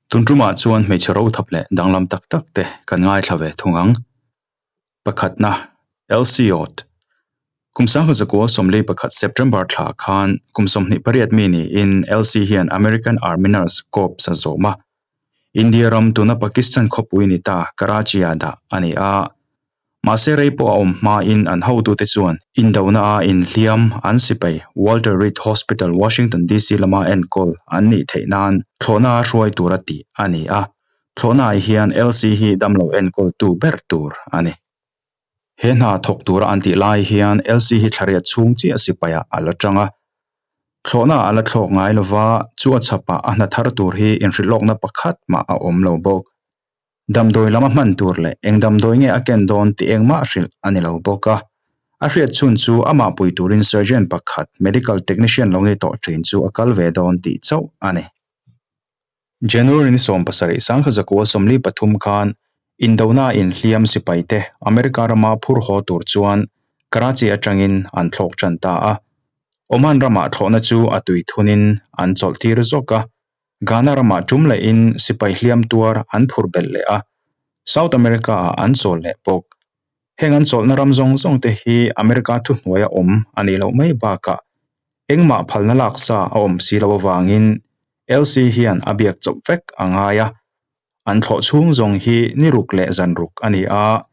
Tun tumah chuan hmeichhe rothap leh danglam tak tak te kan ngaithla ve thung ang. Pakhatna, Elsie Ott. Kum 1941 September thla khan kum 28 mi niin Elsie hian American Army Nurse Corps a zawm a. India ram tuna Pakistan khawpui ni ta Karachi-ah dah a ni a. Mahse rei pawh a awm hmain an hotute chuan indona a inhliam an sipai Walter Reed Hospital, Washington DC lama enkawl an nih theih nan thlawhna a hruai tur a tih a ni a. Thlawhnaah hian LC hi damlo enkawltu ber tur a ni. He hna thawk tura an tih lai hian LC hi thlariat chhung chiah sipaiah a la tang a. Thlawhna a la thlawk ngai lova, chu a chhapah a hna thar tur hi inhrilhlawkna pakhat mah a awm lo bawk. Damdawi lama hman tur leh eng damdawi nge a ken dawn tih engmah hrilh a ni lo bawk a. A hriat chhun chu amah pui turin surgeon pakhat, medical technician lo ni tawh thin chu a kal ve dawn tih chauh a ni. January ni 7, 1943 khan Indona inhliam sipaite America rama phur haw tur chuan Karachi atangin an thlawk tan ta a. Oman ramah thlawhna chu a tui thunin an chawlh tir zawk a. Ghana ramah tum lehin sipai hliam tuar an phur belh leh a, South America-ah an chawl leh bawk. Heng an chawlhna ram zawng zawng te hi America thuhnuaia awm a nih loh mai bakah engmah phalna laksa a awm si loh avangin LC hian a biak chawp vek a ngai a. An thlawh chhung zawng hi ni ruk leh zan ruk a ni a,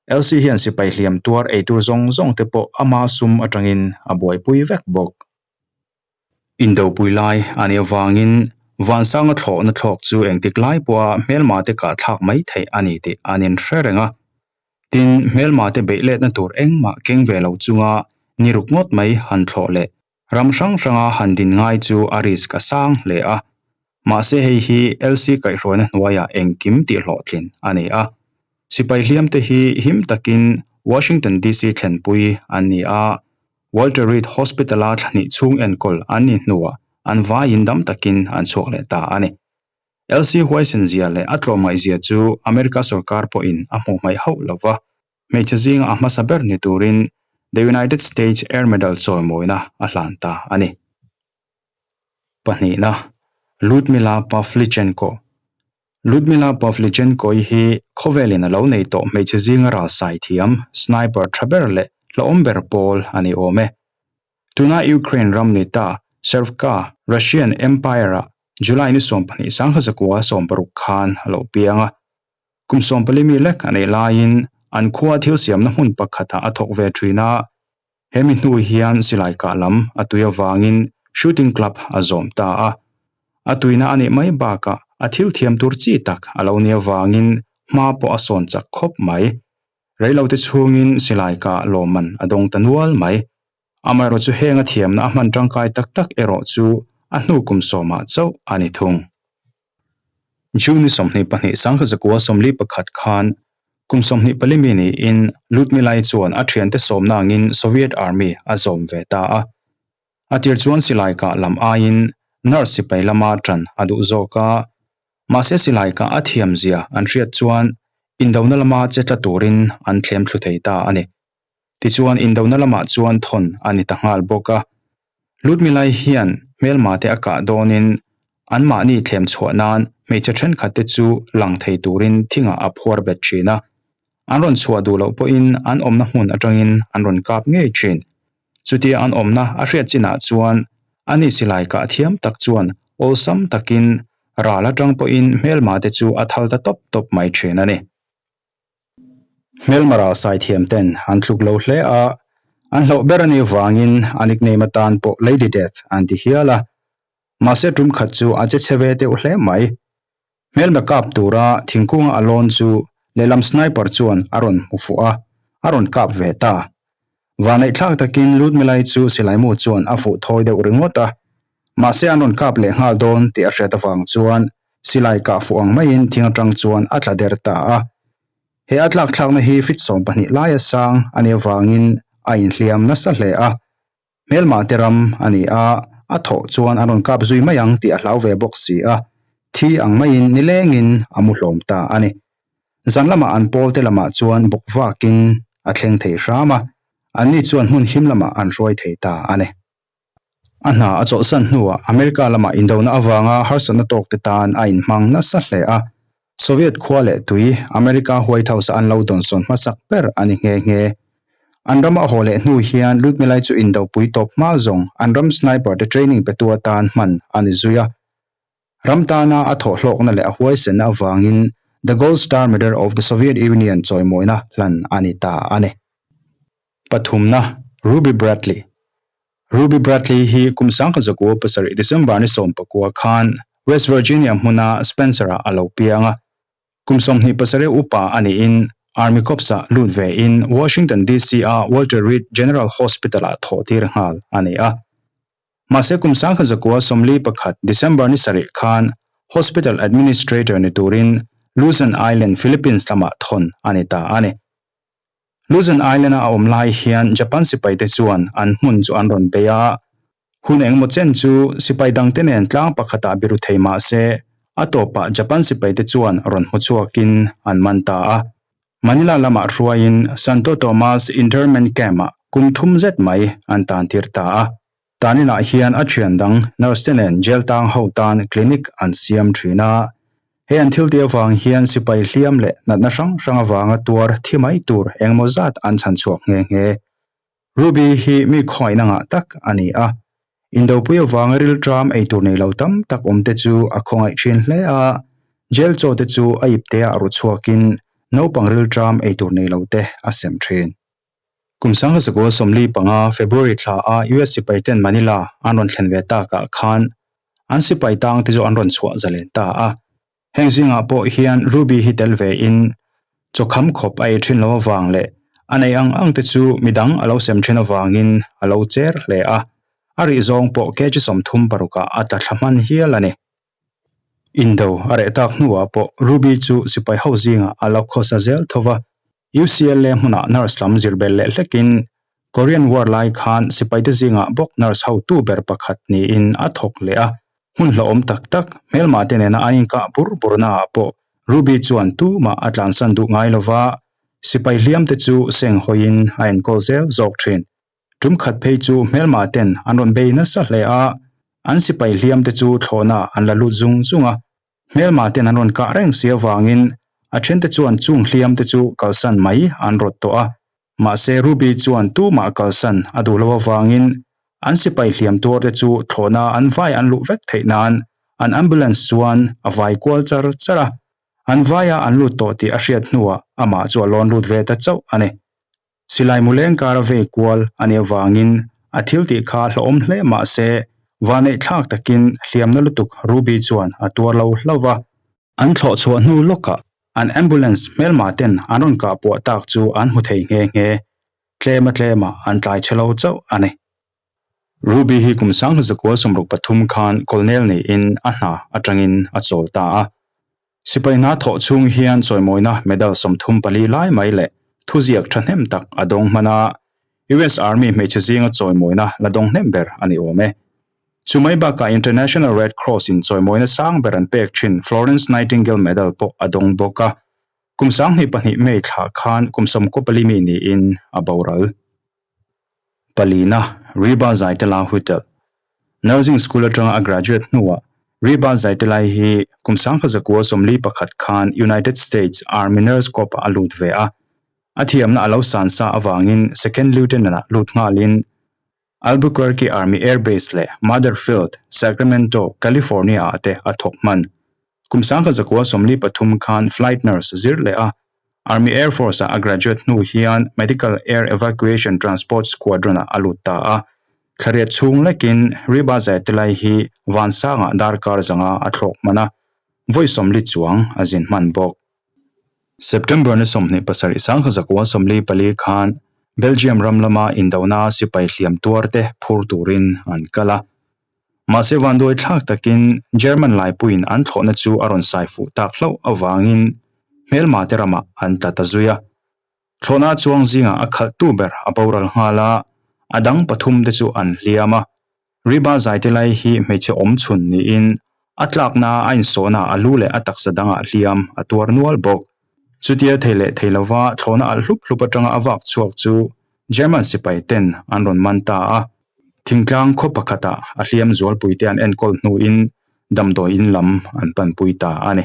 LC hian sipai hliam tuar eitur zawng zawng te pawh ama sum atangin a buaipui vek bawk. Indopui lai a nih avangin Vansanga thlawhna thlawk chu engtik lai pawha hmelma te kah thlak mai theih a ni tih an inhre reng a. Tin, hmelma te beih letna tur engmah keng ve lo chunga ni ruk ngawt mai han thlawh leh ram hrang hranga han din ngai chu a risk a sang hle a. Mahse hei hi LC kaihhruaina hnuaiah engkim tih hlawhtlin a ni a. Sipai hliam te hi him takin Washington DC thlenpui an ni a. Walter Reed Hospital-a thla hnih chhung enkawl an ni hnuah an vaiin dam takin an chhuak leh ta a ni. LC huaisen zia leh a tlawmngaihzia chu America sorkar pawhin a hmuh hmaih hauh lo va, hmeichhe zinga a hmasa ber ni turin The United States Air Medal chawimawina a hlan ta a ni. Pahnihna, Ludmila Pavlichenko Ludmila Pavlichenko-i hi khawvelin a lo nei tawh hmeichhe zinga ralsai thiam, sniper tha ber leh hlauhawm ber pawl a ni awm e. Tuna Ukraine ram ni ta Servka, Russian Empire-ah July ni 12 1960 khan a lo piang a. Kum 14 mi lek a neih laiin an khua thil siamna hmun pakhatah a thawk ve thin a, Hemi hnu hian silai kah lam a tui avangin shooting club a zawm ta a. A tuina a nih mai bakah a thil thiam tur chi tak a lo nih avangin hma pawh a sawn chak khawp mai. Reilote chhungin silai kah lawmman a dawng ta nual mai. Amaherawh chu heng a thiamna a hman tangkai tak tak erawh chu a hnu kum sawmah chauh a ni thung. June 22 1941 khan kum 24 mi niin Ludmila-i chuan a thiante sawmna angin Soviet Army a zawm ve ta a. A tir chuan silai kah lam aiin nurse sipai lama tan a duh zawk a, mahse silai kah a thiam zia an hriat chuan indona lama che tla turin an thlem thlu thei ta a ni. Tichuan indona lamah chuan thawn a ni ta nghal bawk a. Ludmila-i hian hmelma te a kah dawnin anmahni thlem chhuah nan hmeichhe thenkhat te chu lang thei turin thingah a phuar bet thin a. An rawn chhuah duh loh pawhin an awmna hmun atangin an rawn kap ngei thin. Chutia an awmna a hriat chinah chuan ani silai kah thiam tak chuan awlsam takin ral atang pawhin hmelma te chu a thal ta tawp tawp mai thin a ni. Hmelma ral sai thiam ten an tluk lo hle a, an hlauh ber a nih vangin a nickname atan pawh Lady Death an ti hial a. Mahse tum khat chu a che chhe ve deuh hle mai. Hmelma kap tura thingkunga a lawn chu lehlam sniper chuan a rawn hmu fuh a, a rawn kap ve ta. Vanneihthlak takin Ludmila-i chu silaimu chuan a fuh thawi deuh ringawt a, mahse an rawn kap leh nghal dawn tih a hriat avang chuan silai kah fuh ang maiin thing atang chuan a tla der ta a. He a tlak thlakna hi fit 12 laia sang a nih avangin a inhliam nasa hle a. Hmelmah te ram a ni a, a thawh chuan an rawn kap zui mai ang tih a hlau ve bawk si a, thi ang maiin nilengin a mu hlawm ta a ni. Zan lamah an pawl te lamah chuan bawk vakin a thleng thei hram a, anni chuan hmun him lamah an hruai thei ta a ni. A hna a chawlhsan hnuah America lama indona avanga harsatna tawkte tan a inhmang nasa hle a. Soviet khua leh tui America White House-a an lo dawnsawn hmasak ber a ni nghe nghe. An rama a haw leh hnu hian Ludmila-i chu indopui tawp hma zawng an ram sniper te training petu atan hman a ni zui a. Ram tana a thawhhlawkna leh a huaisenna avangin The Gold Star Medal of the Soviet Union chawimawina hlan a ni ta a ni. Pathumna, Ruby Bradley. Ruby Bradley hi kum 1907 December ni 19 khan West Virginia hmuna Spencer-ah a lo piang a. Kum 27 upa a niin Army Corps-ah lut vein Washington DC-a Walter Reed General Hospital-ah thawh tir nghal a ni a. Mahse kum 1941 December ni sarih khan Hospital Administrator ni turin Luzon Island, Philippines lamah thawn a ni ta a ni. Luzon Island-a a awm lai hian Japan sipaite chuan an hmun chu an rawn bei a, hun engemaw chen chu sipai dangte nen tlang pakhatah biru thei mah se, a tawpah Japan sipaite chuan rawn hmu chhuakin an man ta a. Manila lamah hruaiin Santo Tomas Internment Camp-ah kum thum zet mai an tantir ta a. Taninah hian a thian dang nurse te nen jail tang ho tan clinic an siam thin a, hei an thil tih avang hian sipai hliam leh natna hrang hrang avanga tuar thi mai tur engemaw zat an chhan chhuak nghe nghe. Ruby hi mi khawngaihna ngah tak a ni a, indopui avanga rilṭam ei tur nei lo tam tak awm te chu a khawngaih thin hle a, jail chaw te chu a ipte ah ru chhuakin naupang rilṭam ei tur nei lo te a sem thin. Kum 1945 February thla a US sipai ten Manila an rawn thlen ve takah khan an sipai tang te chu an rawn chhuah zalen ta a. Heng zingah pawh hian Ruby hi tel ve in chawkham khawp a ei thin lo avang leh a neih ang ang te chu midang a lo sem thin avangin a lo cher hle a, a rih zawng pawh kg 36 ah a tla thla hman hial a ni. Indo a reh tak hnuah pawh Ruby chu sipai ho zingah a lo khawsa zel tho va, UCLA hmunah nurse lam zir belh leh hlekin Korean War lai khan sipaite zingah bawk nurse hotu ber pakhat niin a thawk leh a. Hmun hlauhawm tak tak hmelmahte nena an inkah bur burnaah pawh Ruby chuan tumah a tlansan duh ngai lo va, sipai hliamte chu seng hawiin a enkawl zel zawk thin. Tum khat phei chu hmelmah ten an rawn bei nasa hle a, an sipai hliam te chu thlawhna an la lut zung zung a. Hmelmah ten an rawn kah reng si avangin a thente chuan chung hliam te chu kalsan mai an rawt tawh a. Mahse Ruby chuan tumah kalsan a duh lo avangin an sipai hliam tuar te chu thlawhna an vai an luh vek theih nan an ambulance chuan a vai kual char char a. An vaia an lut tawh tih a hriat hnuah amah chu a lawn lut ve ta chauh a ni. Silai muleng kara vei kual a nih avangin a thil tih kha hlauhawm hle mah se vanneih thlak takin hliamna lutuk Ruby chuan a tuar lo hlauh va. An thlawh chhuah hnu lawkah an ambulance hmelma ten an rawn kah puah tak chu an hmu thei nghe nghe. Tlema tlemah an tlai chhe lo chauh a ni. Ruby hi kum 1963 khan colonel niin a hna atangin a chawl ta a. Sipai hna thawh chhung hian chawimawina medal 34 lai mai leh thuziak thahnem tak a dawng hman a, US Army hmeichhe zinga chawimawina la dawng hnem ber a ni awm e. Chu mai bakah International Red Cross in chawimawina sang ber an pek thin Florence Nightingale Medal pawh a dawng bawk a. Kum 22 May thla khan kum 14 mi niin a boral. Palina, Reba Zaitela Hutel. Nursing School atanga a graduate hnuah Reba Zaitelai hi kum 1941 khan United States Army Nurse Corps-ah a lut ve a. A thiamna a lo san sa avangin Second Lieutenant-ah lut nghalin Albuquerque Army Air Base leh Mother Field, Sacramento, California-ah te a thawk hman. Kum 1943 khan Flight Nurse zir leh a, Army Air Force-ah a graduate hnu hian Medical Air Evacuation Transport Squadron-ah a lut ta a. Thlariat chhung lekin Riba Zaitilai hi Vansangah darkar zanga a thlawk hman a, vawi 40 chuang a zin hman bawk. September ni 27 1944 khan Belgium ram lama indona sipai hliam tuarte phur turin an kal a. Mahse vanduai thlak takin German laipuiin an thlawhna chu a rawn sai fuh tak hlauh avangin hmelma te ramah an tla ta zui a. Thlawhna chuang zingah a khalhtu ber a boral nghal a, a dang pathum te chu an hliam a. Riba zaite lai hi hmeichhe awm chhun niin a tlakna a insawhna a lu leh a taksa dangah hliam a tuar nual bawk. Chutia thei leh thei lova thlawhna alh hlup hlup atanga a vak chhuak chu German sipai ten an rawn man ta a. Thingtlang khaw pakhatah a hliam zualpuite an enkawl hnuin damdawi in lam an panpui ta a ni.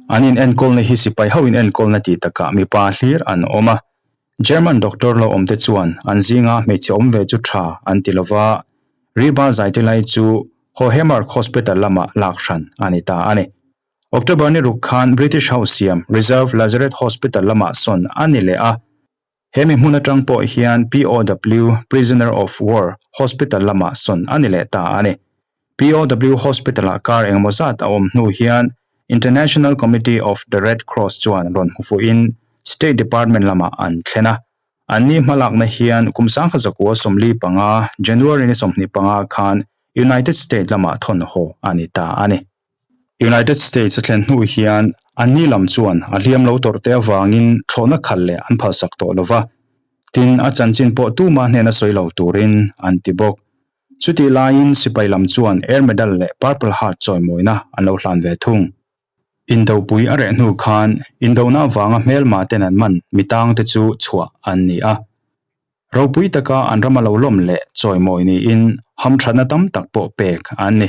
An inenkawlna hi sipai ho inenkawlna tih takah mipa hlir an awm a. German doctor lo awmte chuan an zinga hmeichhe awm ve chu tha an ti lova, Riba Zaitilai chu Hohemark Hospital lamah lak hran a ni ta a ni. October ni ruk khan British ho siam Reserve Lazareth Hospital lamah sawn a ni leh a. He mi hmun atang pawh hian POW, Prisoner of War, Hospital lamah sawn a ni leh ta a ni. POW Hospital-ah kar engemaw zat a awm hnu hian International Committee of the Red Cross chuan rawn hmu fuhin State Department lamah an thlen a. Anni hmalakna hian kum 1945 January ni 25 khan United States lamah thawn haw a ni ta a ni. United States a thlen hnu hian anni lam chuan a hliam lo tawrh te avangin thlawhna khalh leh an phalsak tawh lo va, tin a chanchin pawh tuma hnena sawi lo turin an ti bawk. Chutih laiin sipai lam chuan Air Medal leh Purple Heart chawimawina an lo hlan ve thung. Indopui a reh hnu khan indona avanga hmelma ten an man mitangte chu chhuah an ni a. Ropui taka an rama lo lawm leh chawimawi niin hamthatna tam tak pawh pek an ni.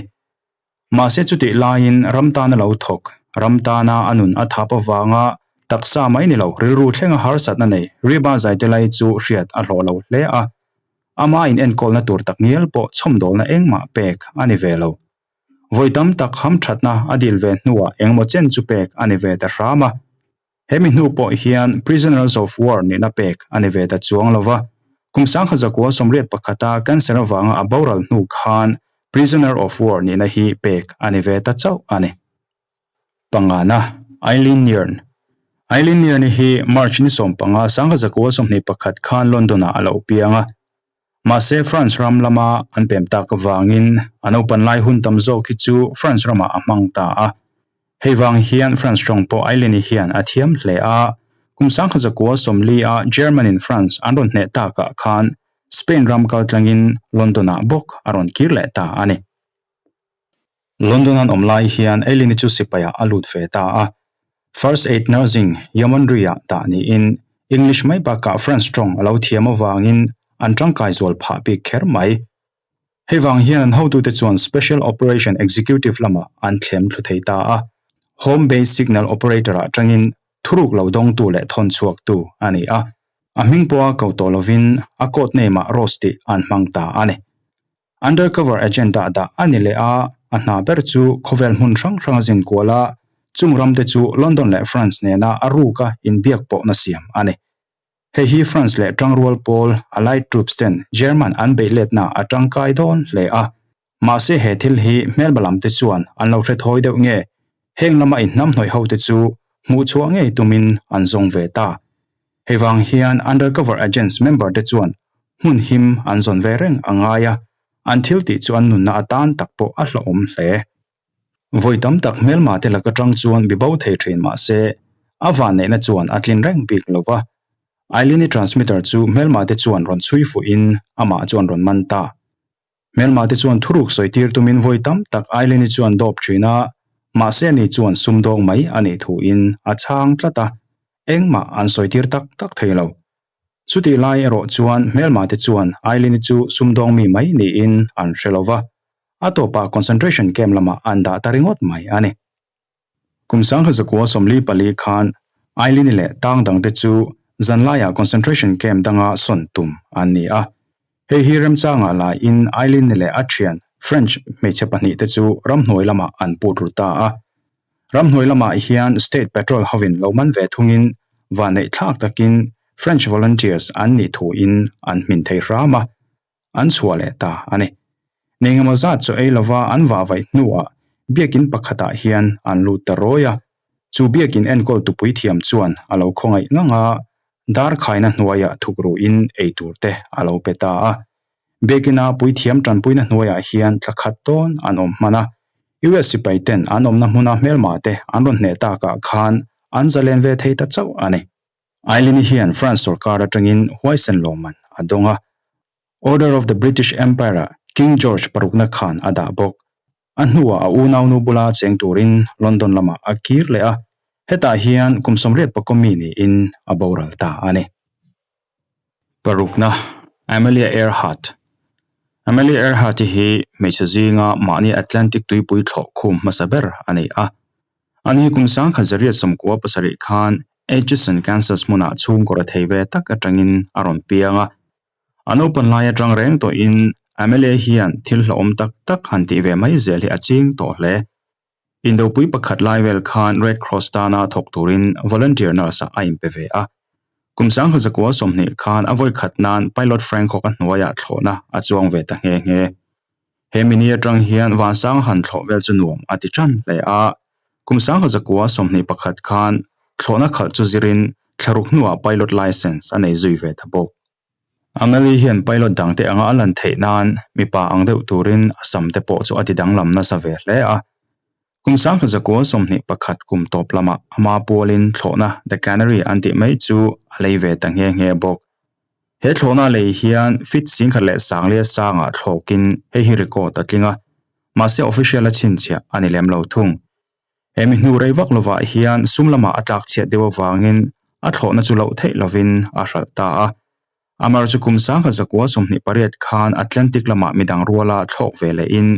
Mahse chutih laiin ram tana lo thawk, ram tana a nun a thap avanga taksa mai ni lo rilru thlenga harsatna nei Riba Zaitelai chu hriat a hlawh lo hle a. Ama inenkawlna tur tak ngial pawh chhawmdawlna engmah pek a ni ve lo. Vawi tam tak hamthatna a dil ve hnuah engemaw chen chu pek a ni ve ta hram a. Hemi hnu pawh hian Prisoners of War nihna pek a ni ve ta chuang lo va, kum 1981 a cancer avanga a boral hnu khan Prisoner of War nihna hi pek a ni ve ta chauh a ni. Pangana, Eileen Nearne Eileen Nearne hi March ni 15, 1921 khan London-ah a lo piang a. Mahse France ram lama an pem tak avangin a naupan lai hun tam zawk hi chu France ramah a hmang ta a. Hei vang hian France tawng pawh Eileen-i hian a thiam hle a, kum 1940 a German-in France an rawn hneh takah khan Spain ram kaltlangin London-ah bawk a rawn kir leh ta a ni. London an awm lai hian Eileen-i chu sipaiah a lut ve ta a. First Aid Nursing, Yeomanry-ah dah niin English mai bakah French tawng a lo thiam avangin an tangkai zual phah bik kher mai. Hei vang hian an hotute chuan Special Operation Executive lamah an thlem thlu thei ta a. Home Base Signal Operator-ah tangin thuruk lo dawngtu leh thawn chhuaktu a ni a. A hming pawha ko tawh lovin a code name-ah Rose tih an hmang ta a ni. Undercover agent ah dah a ni leh a, a hna ber chu khawvel hmun hrang hrang a zin kual a, chung ram te chu London leh France nena a ruka inbiak pawhna siam a ni. Hei hi France leh tangrual pawl Allied troops ten German an beih letna a tangkai dawn hle a, mahse he thil hi hmelma lam te chuan an lo hre thawi deuh nge, heng lama inhnamhnawih ho te chu hmuhchhuah ngei tumin an zawng ve ta. Hei vang hian undercover agents member te chuan hmun him an zawn ve reng a ngai a, an thil tih chu an nunna atan tak pawh a hlauhawm hle. Vawi tam tak hmelma te lak atang chuan bibo thei thin mah se, a vanneihna chuan a tlin reng bik lo va. Eileen-i transmitter chu hmelma te chuan rawn chhui fuhin amah chu an rawn man ta. Hmelma te chuan thuruk sawi tir tumin vawi tam tak Eileen-i chuan dawp thin a, mahse ani chuan sumdawng mai a nih thuin a chhang tlat a, engmah an sawi tir tak tak thei lo. Chutih lai erawh chuan hmelma te chuan Eileen-i chu sumdawng mi mai niin an hre lo va, a tawpah concentration camp lamah an dah ta ringawt mai a ni. Kum 1944 khan Eileen-i leh tang dangte chu zanlaiah concentration camp danga sawn tum an ni a. Hei hi remchangah laiin Eileen-i leh a thian French hmeichhe pahnihte chu ramhnuai lamah an put ru ta a. Ramhnuai lamah hian State Patrol hovin lo man ve thungin vanneih thlak takin French volunteers an nih thuin an hmin thei hram a. an chhuah leh ta a ni. Nengemaw zat chaw ei lova an vah vaih hnuah biakin pakhatah hian an lut ta rawi a, chu biakin enkawl tupui thiam chuan a lo khawngaih ngang a, dar khaina hnuaiah thuk ruhin ei tur te a lo pe ta a. Biakina puithiam tanpuina hnuaiah hian thla khat tawn an awm hman a, US sipai ten an awmna hmuna hmelma te an rawn hneh takah khan an zalen ve thei ta chauh a ni. Eileen-i hian France sorkar atangin huaisen lawmman a dawng a, Order of the British Empire-ah King George parukna khan a dah bawk. A hnuah a unaunu bula cheng turin London lamah a kir leh a, hetah hian kum 88 mi niin a boral ta a ni. Parukna, Amelia Earhart. Amelia Earhart-i hi hmeichhe zinga mahni Atlantic tuipui thlawh khum hmasa ber a ni a. Ani hi kum 1997 khan Atchison, Kansas hmunah chhungkaw rethei ve tak atangin a rawn piang a. A naupan lai atang reng tawhin Amelia hian thil hlauhawm tak tak han tih ve mai zel hi a ching tawh hle. Indopui pakhat lai vel khan Red Cross tana thawk turin volunteer nurse ah a inpe ve a. Kum 1920 khan a vawi khat nan Pilot Frank Hawk-a hnuaiah thlawhna a chuang ve ta nghe nghe. He mini atang hian vansang han thlawh vel chu nuam a ti tan hle a. Kum 1921 khan thlawhna khalh chu zirin thlaruk hnuah pilot license a nei zui ve ta bawk. Amelie hian pilot dangte anga a lan theih nan mipa ang deuh turin a sam te pawh chu a ti danglam nasa ve hle a. Kum 1921 kum tawp lamah ama pualin thlawhna The Canary an tih mai chu a lei ve ta nghe nghe bawk. He thlawhna a lei hian feet 10,000 sangah thlawkin hei hi record a tling a, mahse official a chhinchhiah a ni lem lo thung. He mi hnu rei vak lovah hian sum lamah a tlak chhiat deuh avangin a thlawhna chu loh theih lovin a hralh ta a. Amar chu kum 1928 khan Atlantic lamah midang ruala thlawk ve lehin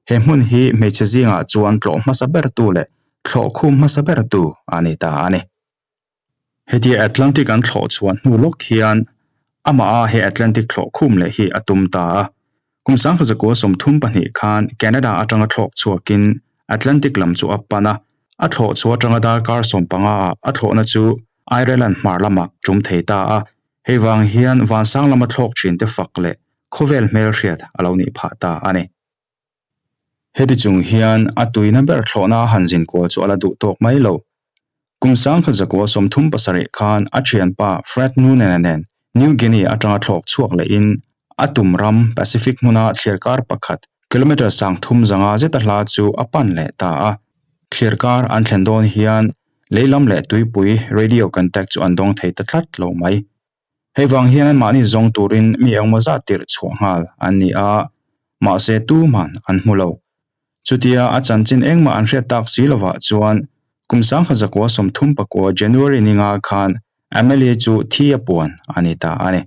he hmun hi hmeichhe zingah chuan tlawh hmasa bertu leh thlawh khum hmasa bertu a ni ta a ni. Hetia Atlantic an thlawh chhuah hnu lawk hian amah a he Atlantic thlawh khum leh hi a tum ta a. Kum 1932 khan Canada atanga thlawk chhuakin Atlantic lam chu a pan a, a thlawh chhuah atanga darkar 15 ah a thlawhna chu Ireland hmar lamah tum thei ta a. Hei vang hian vansang lama thlawk thin te fak leh khawvel hmelhriat a lo nih phah ta a ni. Heti chung hian a tuina ber thlawhna a han zin kual chu a la duh tawk mai lo. Kum 1937 khan a thianpa Fred Noonan-a nen New Guinea atanga thlawk chhuak lehin a tum ram Pacific hmuna thliarkar pakhat kilometre 35 zeta hla chu a pan leh ta a. Thliarkar an thlen dawn hian leilam leh tuipui radio contact chu an dawng thei ta tlat lo mai. Hei vang hian anmahni zawng turin mi engmaw zat tirh chhuah nghal an ni a, mahse tuman an hmu lo. Chutia a chanchin engmah an hriat tak si lovah chuan kum 1939 January ninga khan Amelie chu thi a puan a ni ta a ni.